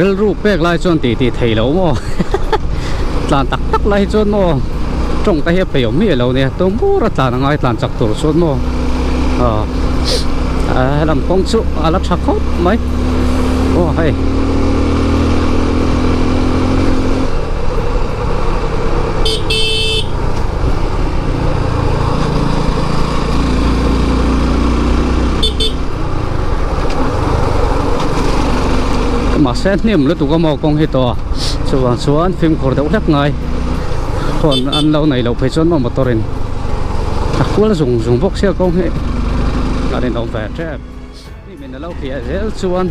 Rilru pek lai chuan tih tih theih loh maw tlan tak tak lai hi chuan maw tawng te hi a peih awm miah lo nia tum bur a tlan a ngai tlan chak tur chuan maw aw helam kawng chu a la tha khawp mai aw hei. Mahse hnim lutuk a maw kawng hi tawh a chuvang chuan fimkhur deuh hlek ngai phone an lo neih loh phei chuan maw motor in a kual zung zung bawk sia kawng hi a rinawm ve tep hnim in a lo hliah zel chuan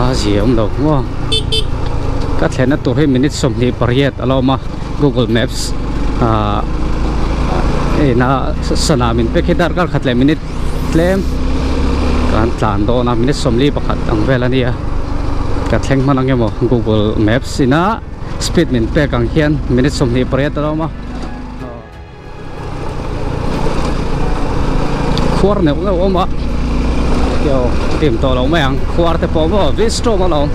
a zia awm lo maw ka thlenna tur hi minute 28 a lo awm a google maps ah ina sana min pek hi darkar khat leh minute. Tlem kan tlan dawn a minute 41 ang vel a nia ka thleng hman ang emaw google maps ina speed min pek ang hian minute 28 a lo awm a khuar neuh neuh a awm a aw tim tawh lo mai ang khuar te pawh maw vistrom a lo awm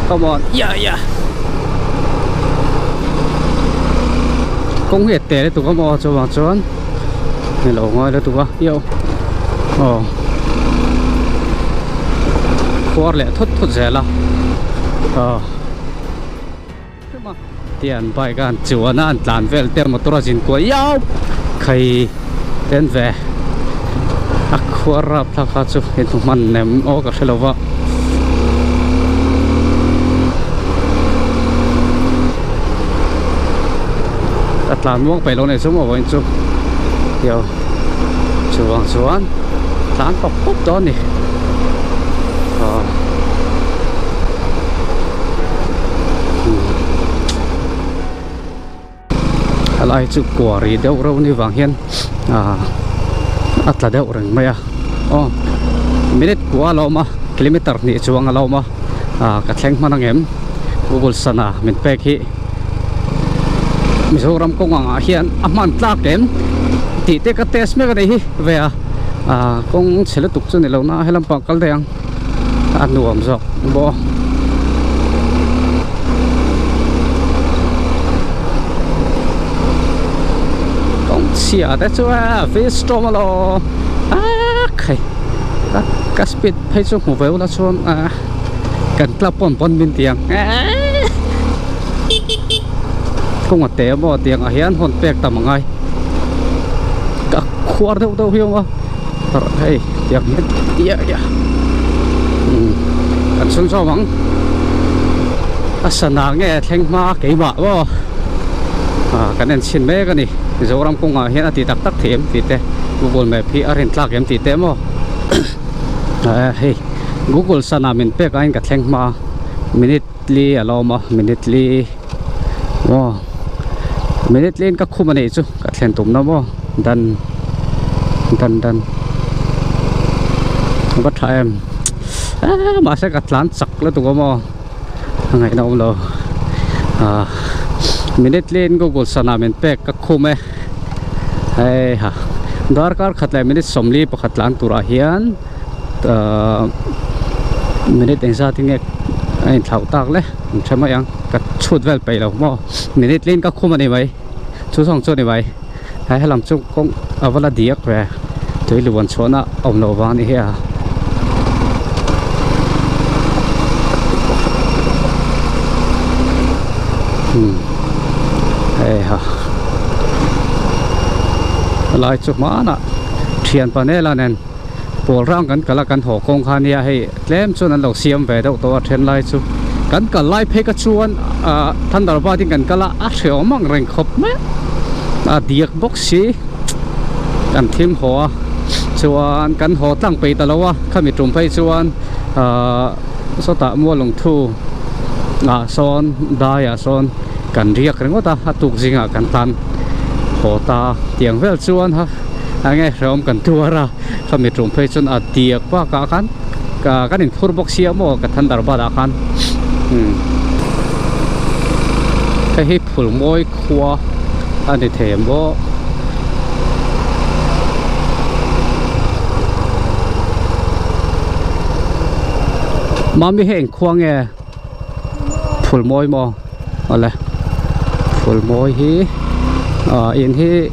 come on yeah yeah kawng hi a te lutuk a maw chuvang chuan. Ni lo ngai lutuk a io aw khuar leh thut thut zel a aw tian bike a an chuan a an tlan vel te motor a zin kual iau khai ten ve a khuar rap thlak kha chu in hmu hman nem aw ka hre lo va. Ka tlan muang peih lo nei chu maw vawiin chu io chuvang chuan tlan pawp pawp dawn a ni aw helai chu kuari deuh reuh ni vang hian ah a tla deuh reng mai a aw minute kua a lo awm a kilometer hnih chuang a lo awm a ah ka thleng hman ang em google sana min pek hi Mizoram kawng ang ah hian a hman tlak em tih te ka test mek a nih hi ve a ah kawng chhe lutuk chu ni lo na helam pang kal daih ang a nuam zawk bawk kawng chhia te chu a fish tawm alawm ah khai ka speed phei chu hmu ve ula chuan ah kan club pawn pawn min ti ang kawng a te maw tiang ah hian hawn pek tam angai ka khuar deuh deuh hi a awm a hei tiang hian ia ia kan chhun zawm ang a sana nge thleng hma keimah maw ah kan en chhin mek a ni Mizoram kawngah hian a ti tak tak thei em tih te Google map hi a rin tlak em tih te maw hei Google sana min pek aiin ka thleng hma minute li a lo awm a minute li maw minute li in ka khum a nih chu ka thlen tum na maw dan dan dan a va tha em eee mahse ka tlan chak lutuk a maw a ngaihna awm lo ah minute li in Google sana min pek ka khum e hei ha darkar khat leh minute 41 tlan turah hian ahh minute engzat in nge a inthlauh tak le an hre mai ang ka chhut vel peih lo maw minute lin ka khum a ni mai chu zawng chu a ni mai he helam chu kawng a va la diak ve tui luan chhuahna awm loh vang a ni hi a. Hei ha helai chu hmanah thian panel a nen. Pawl rang kan kal a kan haw kawng kha nia hei tlem chuan an lo siam ve deuh tawh a then lai chu kan kal lai phei ka chuan ah Thunderbird in kan kal a a hreawm ang reng khawp mai a diak bawk si kan thim haw a chuan kan haw tlang peih ta lo a khami tum phei chuan ah sawtah Mualungthu ah sawn daiah sawn kan riak ringawt a a tuk zingah kan tan haw ta tiang vel chuan ha. Enge hreawm kan tuar a khami tum phei chuan a diak bakah khan kan inphur bawk sia maw ka Thunderbird ah khan umm hei hi Phulmawi khua a ni thei ang bawk. Mami hei eng khua nge? Phulmawi maw awle Phulmawi hi ah in hi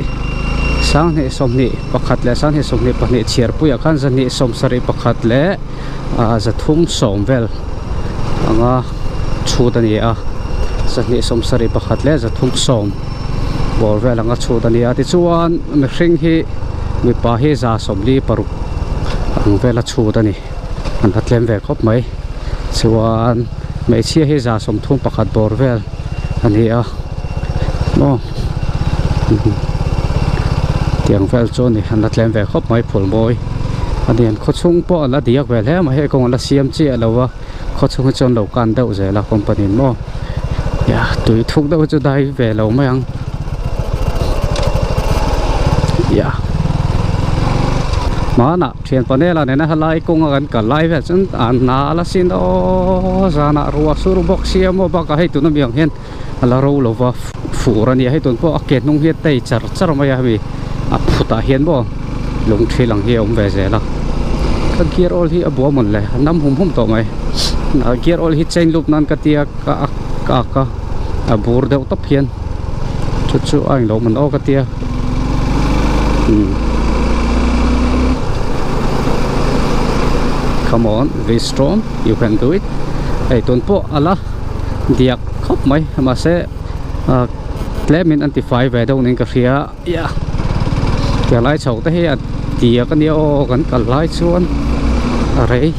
sanghnih 21 leh sanghnih 22 chhiar puiah khan zahnih 71 leh ah zathum sawm vel anga chhut a ni a zahnih 71 leh zathum sawm bawr vel anga chhut a ni a tichuan mihring hi mipa hi za 46 ang vela chhut a ni. An la tlem ve khawp mai chuan hmeichhia hi 31 bawr vel a ni a maw tiang vel chu a ni an la tlem ve khawp mai phul mawi a ni an khaw chhung pawh a la diak ve hle mai hei kawng a la siam chiah lo a khaw chhung hi chuan lo kan deuh zel a company in maw tui thuk deuh hi chu dai ve lo mai ang. Hmanah thian panel ah nena helai kawnga kan kal lai vel chuan a nal asin aw zanah ruah sur bawk sia maw bakah hei tuna mi ang hian a la ro lo va fur a nia hei tun pawh a ke hnung hi a tei char char mai a hemi a phutah hian maw lung thil ang hi a awm ve zel a ka gear oil hi a bua mawn le a nam hum hum tawh mai gear oil hi chain loop nan ka tia ka ak ka ak a a bur deuh tawp hian chu chu a englo man aw ka tia umm come on be strong you can do it hei tun pawh a la diak khawp mai mahse ah tlem in an ti fai ve deuh niin ka hria ia tiang lai chho te hi a diak ania aw kan kal lai chuan a rei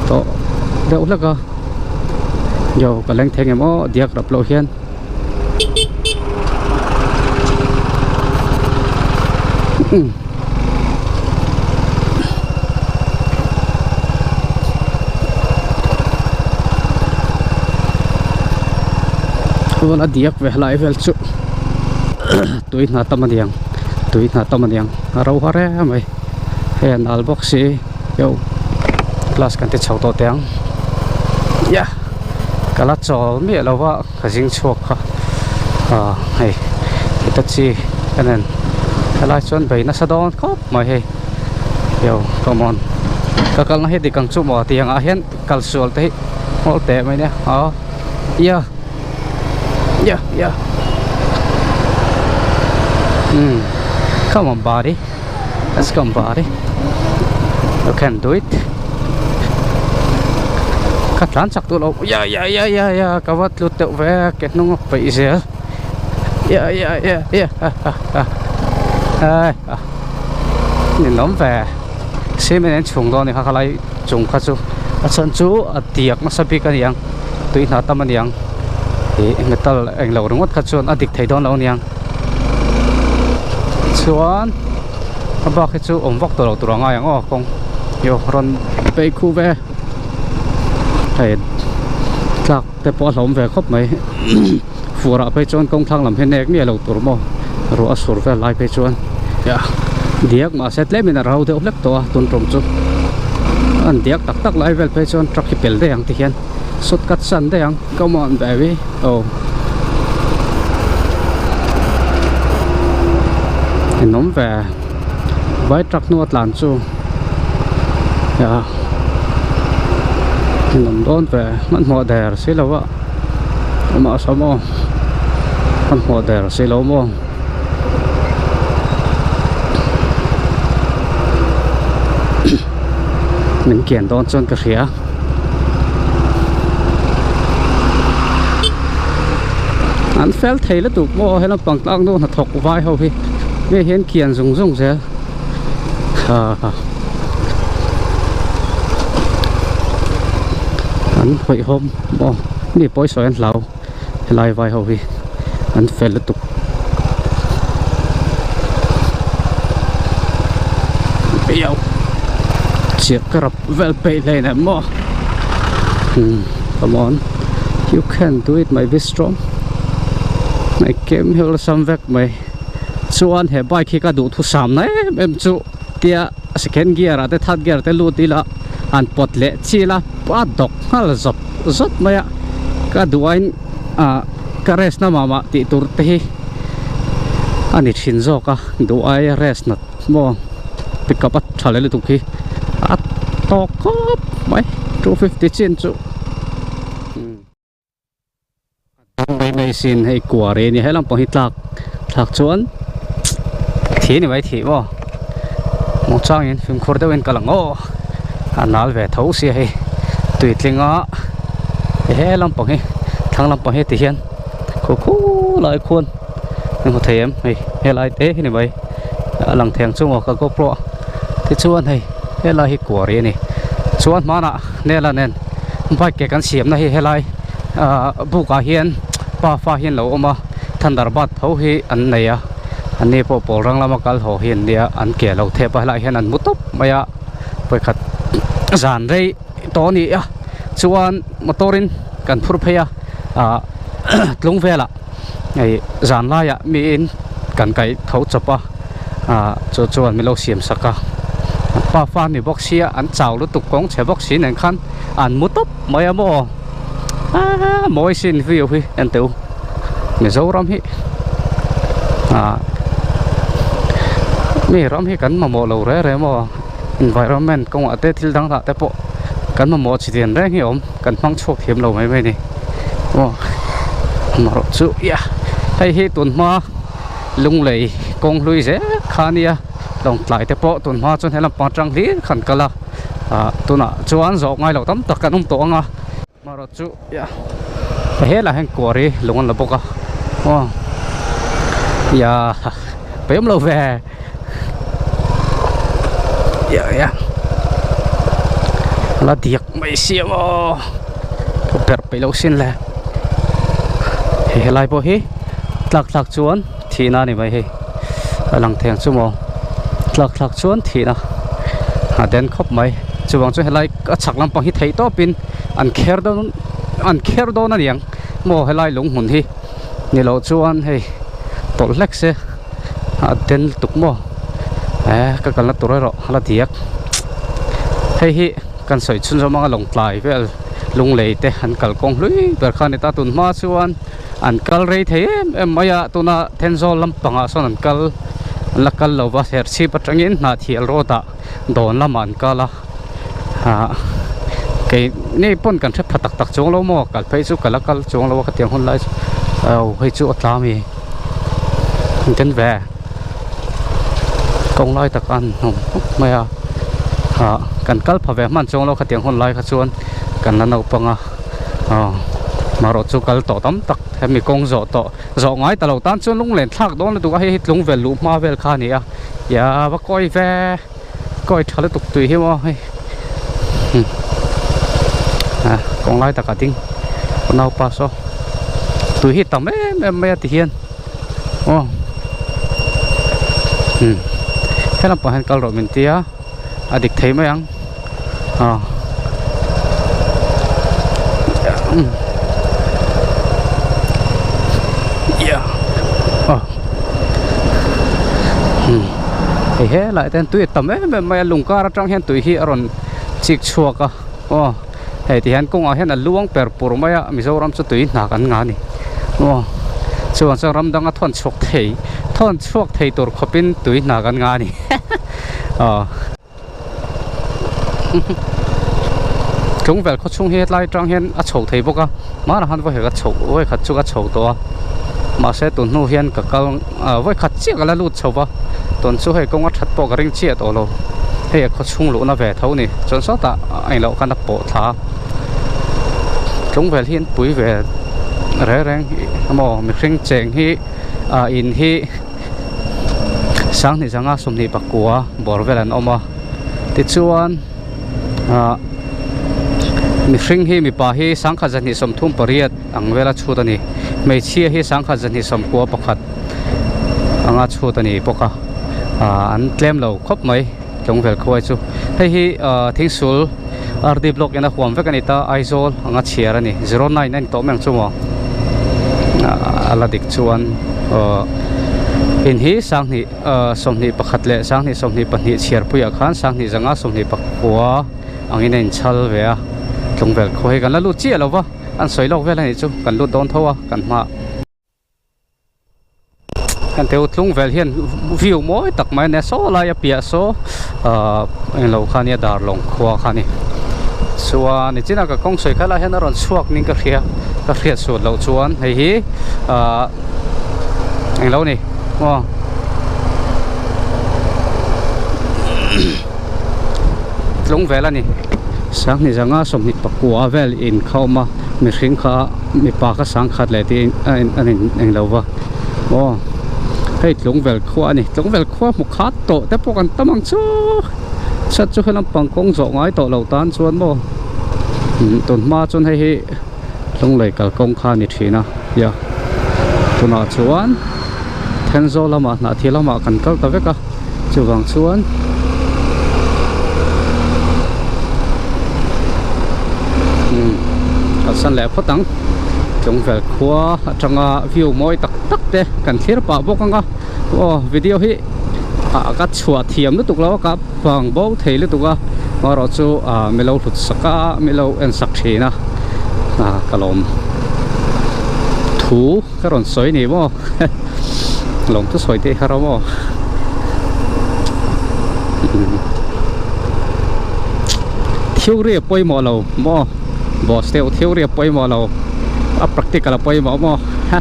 tawh deuh hlek a yo ka leng thei ngem aw diak rap loh hian. Chuan a diak ve hlai vel chu tui hna tam aniang tui hna tam aniang a ro har em mai hei an al bawk si yo class kan ti chho tawh teh ang yeah ka la chawl miah lo va ka zing chhuak kha ah hei hitachi ka nen helai chuan bei nasa dawn khawp mai hei yo come on ka kalna hi dik ang chu maw tiang ah hian kal sual te hi ngawl teh mai nia aw yeah yeah yeah umm come on buddy let's go buddy you can do it ka tlan chak duh lo ya ya ya ya ya ka va tlut deuh ve a ke hnung a peih zel ya ya ya ya ha ha ha ai a ninawm ve cement an chhung dawn a ni kha khalai chung kha chu a chhan chu a diak nasa bik a niang tui hna tam a niang ih metal englo ringawt kha chuan a dik thei dawn lo a niang chuan a bak hi chu awm vak tawh lo tur a ngai ang aw kawng yo rawn phei khu ve hei tlak te pawh a hlawm ve khawp mai fur ah phei chuan kawng thlang lam hi nek miah lo tur maw ruah a sur vel lai phei chuan diak mahse tlem in a rau deuh hlek tawh a tun tum chu an diak tak tak lai vel phei chuan truck hi pel daih ang ti hian sut cut san daih ang come on baby oh in awm ve vai truck hnua tlan chu in awm dawn ve hmanhmawh der si lo a. Amah saw maw hmanhmawh der si lo maw min kian dawn chuan ka hria an fel thei lutuk maw he lampang tlang nu hnathawk vai ho hi mi hian kian zung zung zel ha an hawihhawm. Aw mi pawisawi an hlau helai vai ho hi an fel lutuk piau chiah ka rap vel peih hle nem maw hmm come on you can do it my bistro my kem hi awlsam vek mai chuan he bike hi ka duhthusam na em em chu tia second gear ah te third gear te lut ila han pawt leh chil a a dawk nghal zawt zawt mai a ka duh aiin ah ka rest na mah mah tih tur te hi a ni thin zawk a duh aia rest nat maw pick up a tha leh lutuk hi a tawk khawp mai 250 chin chu. Mai mai sin hei kuari a nia he lampang hi tlak thlak chuan thi ni mai thih maw muangchangin fimkhur deuhin kal ang aw a nal ve tho sia hei tui tlinga he lampang hi thlang lampang hi ti hian khu khu lai khuan a hmu thei em hei helai te hi ni mai a lang thei ang chu maw ka GoPro a tichuan hei helai hi kuari a ni chuan hmanah nela nen bike ke kan siamna hi helai ah buk ah hian pafa hi an lo awm a Thunderbird tho hi an nei a an ni pawh pawl rang lama kal haw hi an nia an ke lo thep a helaiah hian an mu tawp mai a vawikhat zan rei tawh a ni a chuan motor in kan phur phei a ah tlung velah hei zan laiah miin kan kaih tho chawp a ah chu chuan min lo siam sak a pa fa ni bawk sia an chau lutuk kawng chhe bawk si nen khan an mu tawp mai a maw aaa mawi sin view hi en teh u Mizoram hi ah mi ram hi kan mamawh lo reng reng maw environment kawngah te thil dang dah te pawh kan mamawh chi tian reng hi a awm kan hmang chhuak thiam lo mai mai a ni aw amaherawh chu ia hei hi tun hma lunglei kawng hlui zel kha a nia lawngtlai te pawh tun hma chuan he lampang atang hlir khan kal a ah tunah chuan zawh ngai loh tam tak kan awm tawh ang a. Marawh chu ia he lah hian kuar hi lung an la bawk a aw ia pem lo ve ia ia a la diak mai sia maw ka perh peih loh sin le hei helai pawh hi tlak thlak chuan thihna a ni mai hei a lang thei ang chu maw tlak thlak chuan thihna a den khawp mai chuvang chuan helai a chhak lampang hi theih tawpin an kher dawn an kher dawn a niang maw helai lung hmun hi ni loh chuan hei tawlh hlek se a den lutuk maw eh ka kalna tur erawh a la diak hei hi kan sawi chhunzawm anga lawngtlai vel lunglei te an kalkawng hlui ber kha a ni ta tun hma chuan. An kal rei thei em em mai a, tuna Thenzawl lampangah sawn an kal an la kal lo va, Serchhip atangin Hnahthial road ah dawn lamah an kal a, ah kei ni pawn kan hre pha tak tak chuang lo maw, kal phei chu ka la kal chuang lo a khatiang hun lai chu aw hei chu a tla ami an ken ve kawng lai tak a an hnawm hawk mai a, ah kan kal pha ve hman chuang lo khatiang hun lai kha chuan kan la naupang a. Aw marawh chu kal tawh tam tak hemi kawng zawh tawh zawh ngai ta lo tan chuan lunglen thlak dawn lutuk a hei hi tlung vel luh hma vel kha a ni a ia va kawi ve kawi tha lutuk tui hi maw hei ah kawng lai takah ding naupa saw tui hi tam em em mai a ti hian aw umm helam pang hian kal rawh min tia a dik thei mai ang. Aw aw umm hei helaiah te hian tui a tam em em mai a lung kar atang hian tui hi a rawn chik chhuak a aw hei ti hian kawngah hian a luang per pur mai a Mizoram chu tui hna kan ngah a ni aw chuvang chuan ram danga thawn chhuak thei thawn chhuak thei tur khawpin tui hna kan ngah a ni aw. Tlungvel khaw chhung hi hetlai atang hian a chho thei bawk a hmanah khan vawi khat chho vawi khat chu ka chho tawh a mahse tun hnu hian ka kal ah vawi khat chiah ka la lut chho va tun chu hei kawng a that pawh ka ring chiah tawh lo hei a khaw chhung luhna ve tho a ni chuan sawtah a engloh khan a pawh thla a tlungvel hi an pui ve reng reng emaw mihring cheng hi ah in hi. Sanghnih zanga 29 bawr vel an awm a tichuan ah mihring hi mipa hi 1238 ang vela chhut a ni hmeichhia hi 1291 anga chhut a ni bawk a ah an tlem lo khawp mai tlungvel khuai chu hei hi ah thingsul R D block in a huam vek a ni ta Aizawl anga chhiar a ni 09 a ni tawh mai ang chu maw a la dik chuan aw in hi sanghnih ah 21 leh sanghnih 22 chhiar puiah khan sanghnih zanga 29 angin a inchhal ve a tlungvel khaw hi kan la lut chiah lo va an sawi lawk vel a nih chu kan lut dawn tho a kan hmaah. Kan teu tlung vel hian view mawi tak mai a nia saw lai a piah saw ahh englo kha nia darlawng khua kha a ni chuan nichinah ka kawng sawi kha lai hian a rawn chhuak niin ka hria. ka hriat suat loh chuan hei hi ahh englo ni aw tlung vel a ni sanghnih zanga sawmhnih pakua vel in kha awm a mihring kha mipa kha sangkhat leh tih a in a in englo va aw hei tlung vel khua a ni tlung vel khua hmu khat tawh te pawh kan tam ang chu chhiat chu helam pang kawng zawh ngai tawh lo tan chuan maw tun hma chuan hei hi Lunglei kalkawng kha a ni thin a nia tunah chuan Thenzawl lamah Hnahthia lamah kan kal ta vek a chuvang chuan umm kalsan leh phawt ang Tlungvel khua atanga view mawi tak tak te kan thlir pah bawk ang a aw video hi ah ka chhuah thiam lutuk lo a ka vang bo thei lutuk a amaherawh chu ah milo hlut sak a milo en sak thin a ah ka lawm thu ka rawn sawi ni maw lawm thu sawi te i har a maw theory a pawimawh lo maw boss deuh theory a pawimawh lo a practical a pawimawh maw ha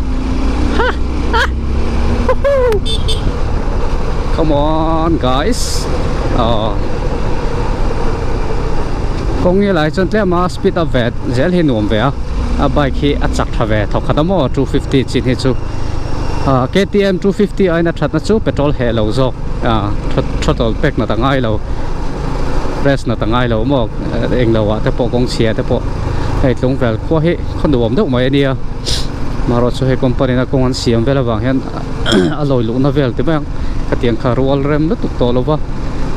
ha ha Come on guys Aww Kawng hi lai chuan tlem a speed up ve zel hi nuam ve a a bike hi a chak tha ve thawk khat a maw 250 chin hi chu ah KTM 250 aiin a thatna chu petrol heh lo zawk ah throttle pek nat a ngai lo press nat a ngai lo maw englo ah te pawh kawng chhia te pawh hei tlung vel khua hi khaw nuam deuh mai a nia. Marawh chu hei company na kawng an siam vel avang hian a lawi luhna vel ti mai ang khatiang kha rual rem lutuk tawh lo va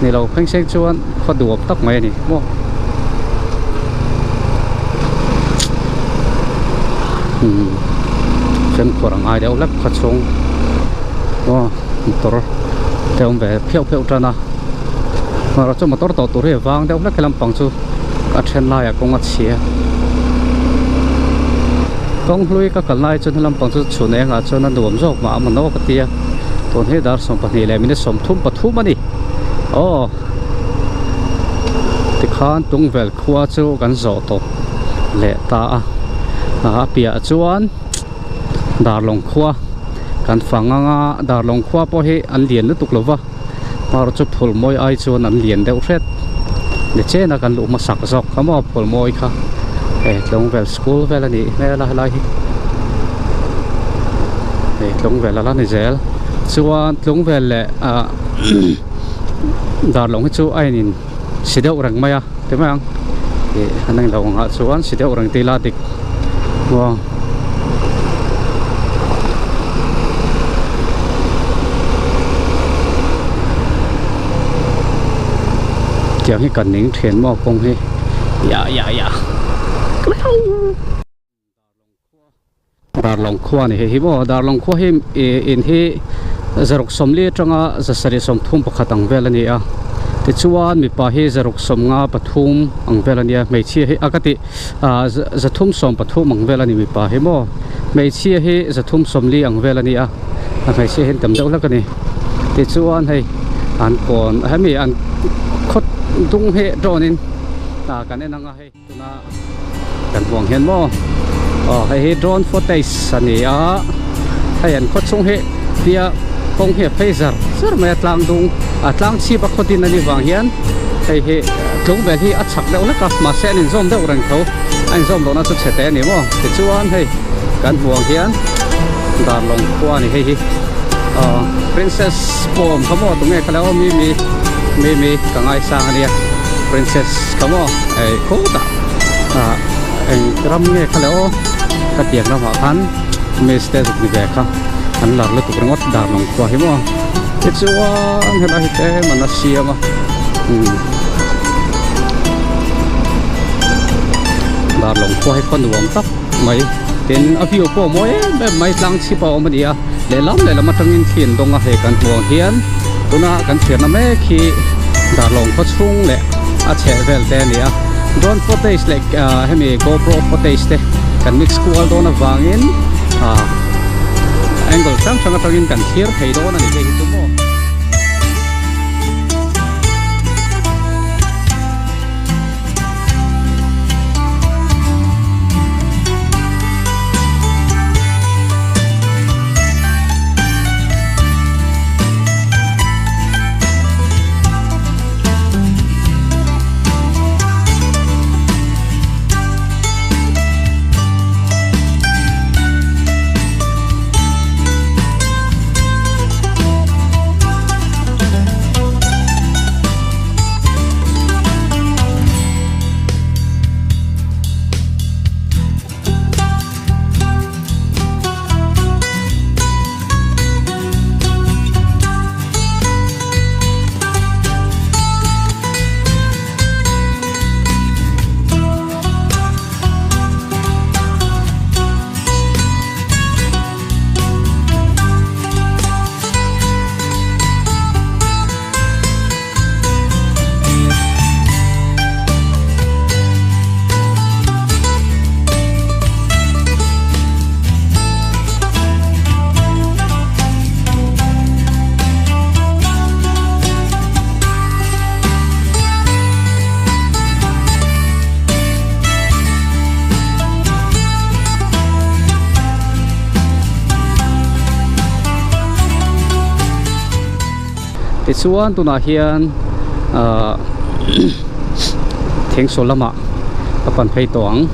ni lo pheng seng chuan khaw duap tak mai a ni maw. Umm fimkhur ang ai deuh hlek khaw chhung aw motor te awm ve pheuh pheuh tan a marawh chu motor tawh tur hi a vang deuh hlek he lampang chu. A then laiah kawng a chhia kawng hlui ka kal lai chuan helampang chu chhun engah chuan a nuam zawk mah a manaw ka tia tun hi dar 12 leh minute 33 a ni aw tikhan tungvel khua chu kan zawh tawp leh ta a a piah chuan darlawng khua kan fang anga darlawng khua pawh hi an lian lutuk lova. Hmar chu phul mawi ai chuan an lian deuh hret ni chen a kan luh hmasak zawk kha maw phul mawi kha hei tlungvel school vel a nih hmel a helai hi hei tlungvel ala ni zel chuan tlungvel leh ah darlawng hi chu a in si deuh reng mai a ti mai ang ih an englo angah chuan si deuh reng tih la dik maw. Tiang hi kan ning thin maw kawng hi ya ya ya. Darlawng khua ni hei hi maw Darlawng khua hi ih in hi zaruk sawmli atanga zasarih sawmthum pakhat ang vel a ni a tichuan mipa hi zaruk sawmnga pathum ang vel a nia hmeichhia hi a ka tih ah zathum sawm pathum ang vel a ni mipa hi maw hmeichhia hi zathum sawmli ang vel a ni a a hmeichhia hi an tam deuh hlek a ni tichuan hei an kawn hemi an khaw dung hi drone in ah kan en ang a hei. Tuna kan huang hian maw aw hei hi drone footage a ni a hei an khaw chhung hi tia kawng hi a phei zar zar mai a tlang dung a tlang chhip a khaw din a nih vang hian hei hi tlung vel hi a chak deuh hlek a mahse an inzawm deuh reng tho a inzawm lohna chu chhe te a ni maw tichuan hei kan huang hian darlawng khua a ni hei hi aw princess pawm kha maw tunge kha le aw mi mi mi mi ka ngaisang a nia princess. Ka maw ei khutah ah eng ram nge kha le aw ka tiang ramah khan miss te zuk ni ve kha an lar lutuk ringawt dar lawng khua hi maw tichuan helai hi tlem an la siam a umm dar lawng khua hi khaw nuam tak mai tin a view pawh a mawi em em mai tlang chhip a awm a ni a lehlam lehlam atangin thli an dawng a hei kan hmuh ang hian tuna kan chhiarna mek hi darlawng khaw chhung leh a chheh vel te a ni a drone footage leh ah hemi gopro footage te kan mix kual dawn avangin ah angle hrang hrang atangin kan thlir thei dawn a ni hei hi chu maw. Tichuan tunah hian ahh thingsaw lamah ka pan phei tawh ang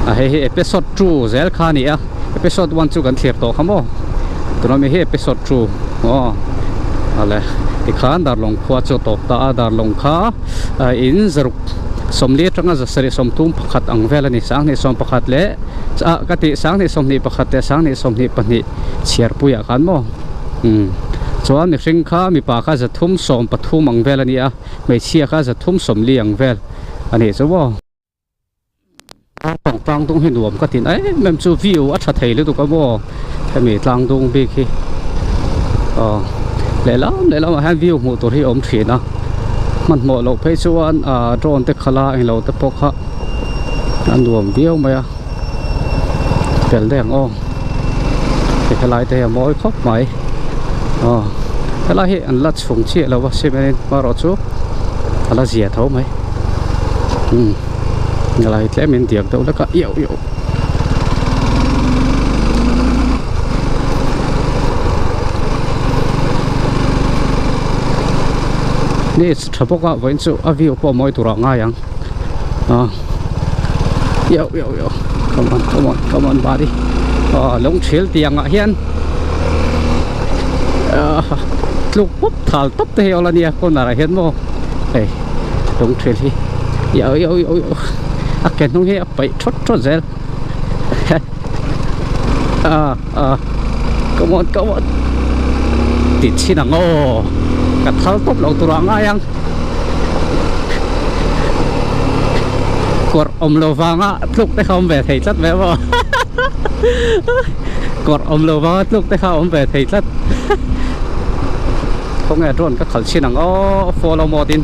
a hei hi episode two zel kha a ni a episode one chu kan thlir tawh kha maw tuna mi hi episode two aw awle tikhan darlawng khua chu a tawp ta a darlawng kha in zaruk sawmli atanga zasarih sawmthum pakhat ang vel a ni sanghnih sawm pakhat leh ah ka tih sanghnih sawmhnih pakhat leh sanghnih sawmhnih pahnih chhiarpuiah khan maw umm chuan mihring kha mipa kha zathum sawm pathum ang vel a ni a hmeichhia kha zathum sawmli ang vel a nih chu maw. Tlang dung hi nuam ka tin em em chu view a tha thei lutuk a maw hemi tlang dung bik hi aw lehlam lehlamah hian view hmuh tur hi a awm thin a hmanhmawh loh phei chuan ah drone te khala englo te pawh kha a nuam viau mai a tel daih ang aw ti helai te hi a mawi khawp mai aw helai hi an la chhung chiah lo a cement in hmarawh chu a la zia tho mai umm helai tlem in diak deuh hlek a iauh iauh. Ni tha bawk a vawiin chu a view pawh a mawi turah a ngai ang ah iauh iauh iauh come on come on come on buddy aw lung thil tiang ah hian ah tluk pawp thal tawp te hi a awm a nia corner ah hian maw hei lung thil hi iauh iauh iauh iauh a ke hnung hi a paih thawt thawt zel ah ah come on come on ti chhin ang aw ka thal tawp lo turah ngai ang kawrh awm lo vanga tluk te kha awm ve thei tlat ve maw kawrh awm lo vanga tluk te kha awm ve thei tlat khawnge drone ka khalh chhin ang aw follow mode in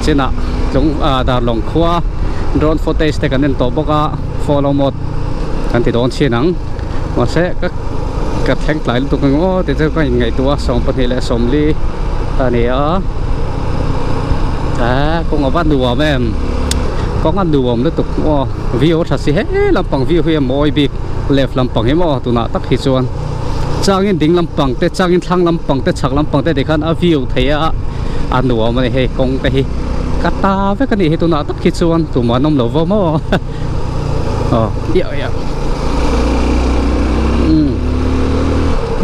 chinah tlung ah darlawng khua drone footage te kan en tawh bawk a follow mode kan ti dawn chhin ang mahse ka ka thleng tlai lutuk ang aw ti chu ka inngaihtuah a 22 leh 40 a ni a ah kawng a va nuam em kawng a nuam lutuk aw view a tha si he lampang view hi a mawi bik left lampang hi maw tunah tak hi chuan changin ding lampang te changin thlang lampang te chhak lampang te tikhan a view thei a a nuam a ni hei kawng te hi ka ta vek a nih hi tunah tak hi chuan tumah an awm lo va maw aw iah iah umm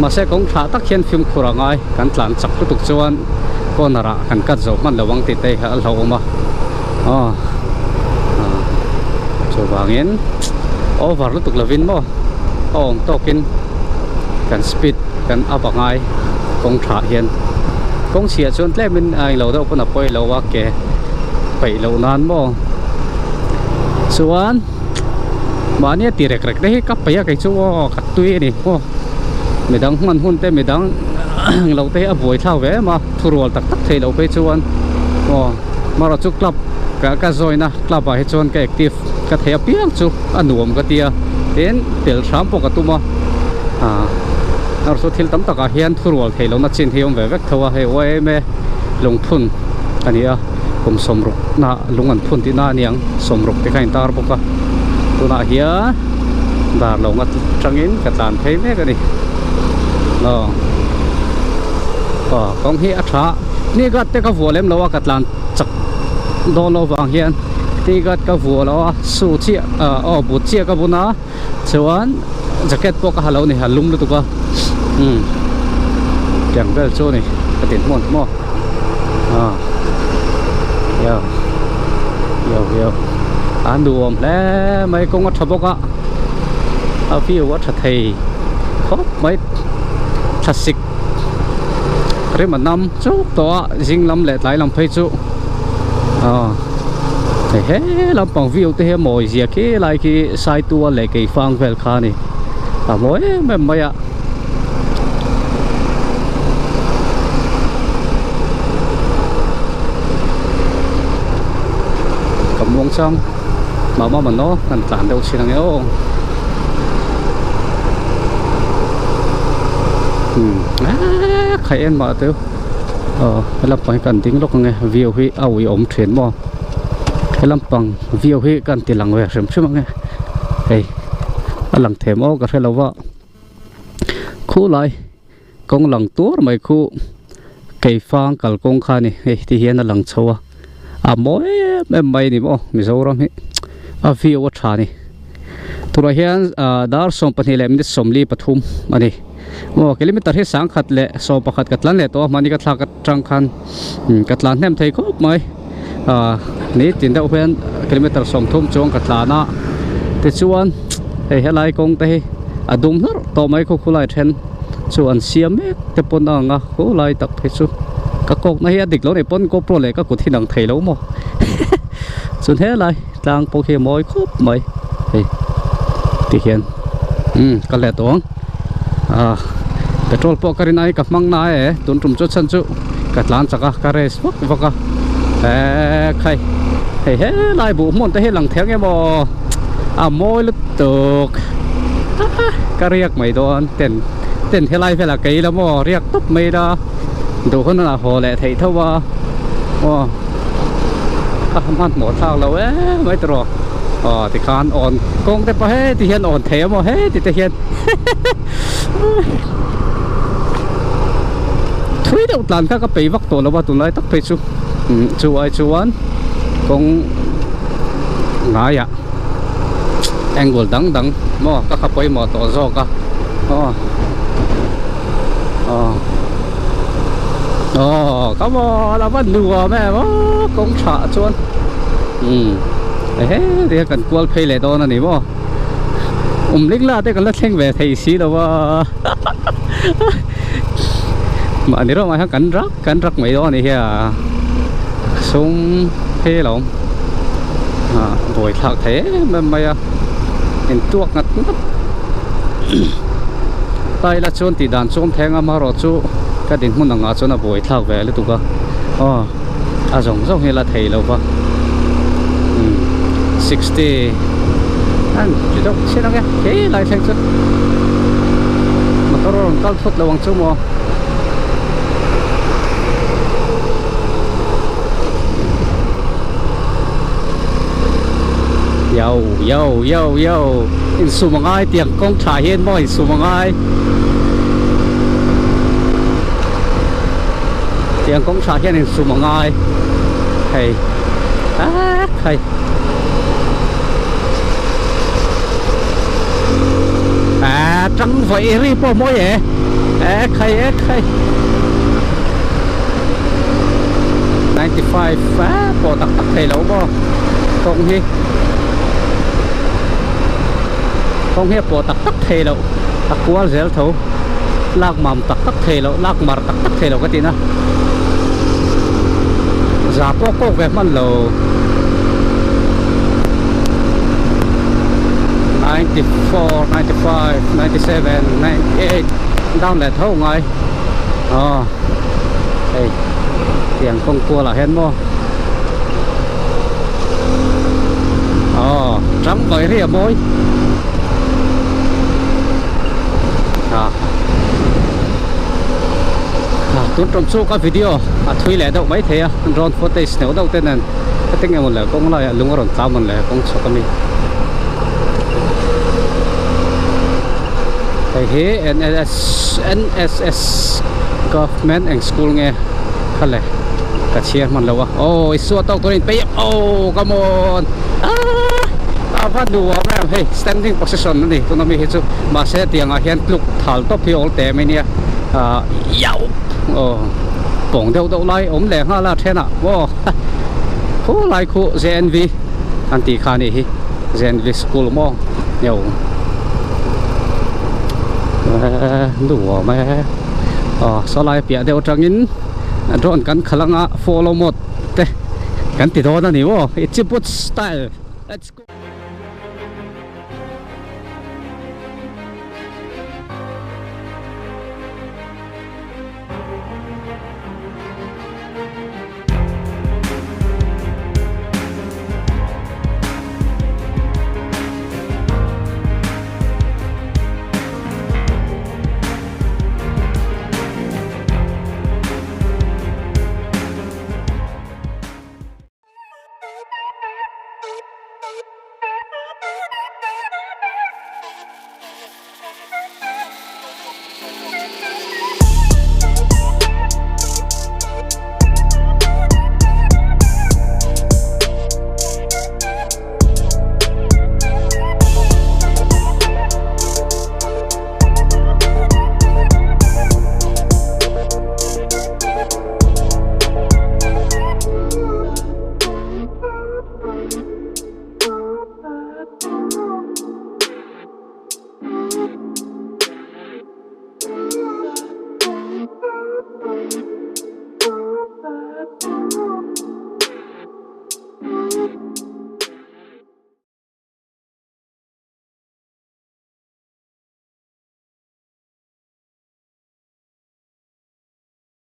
mahse kawng tha tak hian fimkhur a ngai kan tlan chak lutuk chuan corner ah kan cut zo hman lo ang tih te hi a hlauhawm a aw ah chuvangin over lutuk lovin maw a awm tawkin kan speed kan up a ngai kawng thah hian kawng chhiah chuan tlemin a englo deuh pawn a pawi lo a ke peih loh nan maw chuan mahni a ti rek rek te hi ka peih a kei chu aw ka tui a ni maw midang hman hun te midang englo te hi a buai thlak ve em a thurual tak tak theih loh phei chuan aw marawh chu club ka ka join a club ah hi chuan ka active ka thei apiang chu a nuam ka tia tin tel hram pawh ka tum a ah erawh chu thil tam takah hian thurual theih lohna chin hi a awm ve vek tho a hei yma lungphun a ni a kum sawmruk na lung an phun tihna a niang sawmruk te kha a intar bawk a tunah hian dar lo nga tangin ka tlan phei mek a ni aw aw kawng hi a tha ni gat te ka vuah lem lo a ka tlan chak dawn loh vang hian tigat ka vuah lo a su chiah ah aw but chiah ka bun a chuan jacket pawh ka ha lo a ni ha lum lutuk a umm tiang vel chu a ni ka ti hmuan maw ah yo yo yo a nuam hle mai kawng a tha bawk a a view a tha thei khawp mai thlasik rim a nam chuk tawh a zing lam leh tlai lam phei chu aw hei he lampang view te hi a mawi zia khi lai khi saitua leh keifang vel kha a ni a mawi em em mai a. Ka muang chang mah mah mah kan tlan deuh thin ang e aw umm eee khaih en mah teu aw he lampang hi kan ding lawk ang e view hi a ui awm thin maw he lampang view hi kan ti lang ve hrim hrim ang e hei a lang them aw ka hre lo va khulai kawng lang tur mai khu. Keifang kalkawng kha a ni hei ti hian a lang chho a a mawi em em mai a ni maw Mizoram hi a view a tha a ni tunah hian ah dar 12 leh minute 43 a ni maw kilometer hi sangkhat leh 11 ka tlan leh tawh a mahni ka thlak atang khan ka tlan hnem thei khawp mai ah nitin deuh hian kilometer 30 chuang ka tlan a tichuan hei helai kawng te hi a dum hlarh tawh mai khaw khulai then. Chu an siam mek te pawn a ang a khaw lai tak phei chu ka kawkna hi a dik lo nih pawn GoPro leh ka kut hi lang thei lo maw chuan helai tlang pawh khi a mawi khawp mai hei ti hian umm ka let tawh ang ah petrol pawh ka rin ai ka hmang na e tun tum chu chhan chu ka tlan chak a ka race vak vak a eee khai hei helai buh hmun te hi lang thei ang em aw a mawi lutuk ka riak mai dawn ten ten helai velah kei ila maw riak tawp mai ila duh hun a haw leh theih tho a aw a hmanhmawh thlak lo em mai tawh aw tikhan awn kawng te pawh heti hian awn thei a maw heti te hian thui deuh tlan kha ka pei vak tawh lo a tunlai tak phei chu chu ai chuan kawng ngaiah angle dang dang maw ka kha pawimawh tawh zawk a aw aw aw come on a va nuam em aw kawng thah chuan umm ehe tihian kan kual phei leh dawn a ni maw. Awm ling la te kan la thleng ve thei si lo a mahni rawng ah hian kan rak kan rak mai dawn a ni hi a sum phei alawm ah buai thlak thei em em mai a intuak ngat ngat ta ila chuan tih dan chu awm thei ang a amaherawh chu ka dinhmun ang ah chuan a buai thlak ve lutuk a aw. A zawng zawng hi la thei lo va umm 60 an ti deuh chian ang e he lai thleng chu motor a rawn kal thut lo ang chu maw. Yo yo yo yo insum a ngai tiang kawng tha hian maw insum a ngai. Tiang kawng tha hian insum a ngai hei ah hei ah tang vawi ri pawh mawi e ek hei ek hei 95 ah pawh tak tak thei lo maw kawng hi kawng hi a pawh tak tak thei loh a kual zel tho. Lak mam tak tak thei loh, lak mar tak tak thei loh ka tih na. Za pawh kawk ve hman lo. 94, 95, 97, 98 down leh tho ngai. Aw hei tiang kawng kual ah hian maw. Aw tang vawi ri a mawi. Tun tum chu ka video a thui leh deuh mai thei a drone footage neuh deuh te nen heti nge maw le kawng laiah lung a rawn tla mawn le kawng chhawk a mi hei hi N_S N_S_S government eng school nge kha le ka chhiar hman lo a aw i suat tawk turin peih aw come on aaa a va nuam em hei standing position a ni tuna mi hi chu mahse tiang ah hian tluk thal tawp hi awl teh mai nia ah yauh aw pawng deuh deuh lai awm leh nghal a then ah maw khu lai khu J_N_V an tih kha a nih hi J_N_V school maw yauh eee nuam e aw saw lai piah deuh atangin drone kan khalh anga follow mode te kan ti dawn a ni maw it's a good style let's go.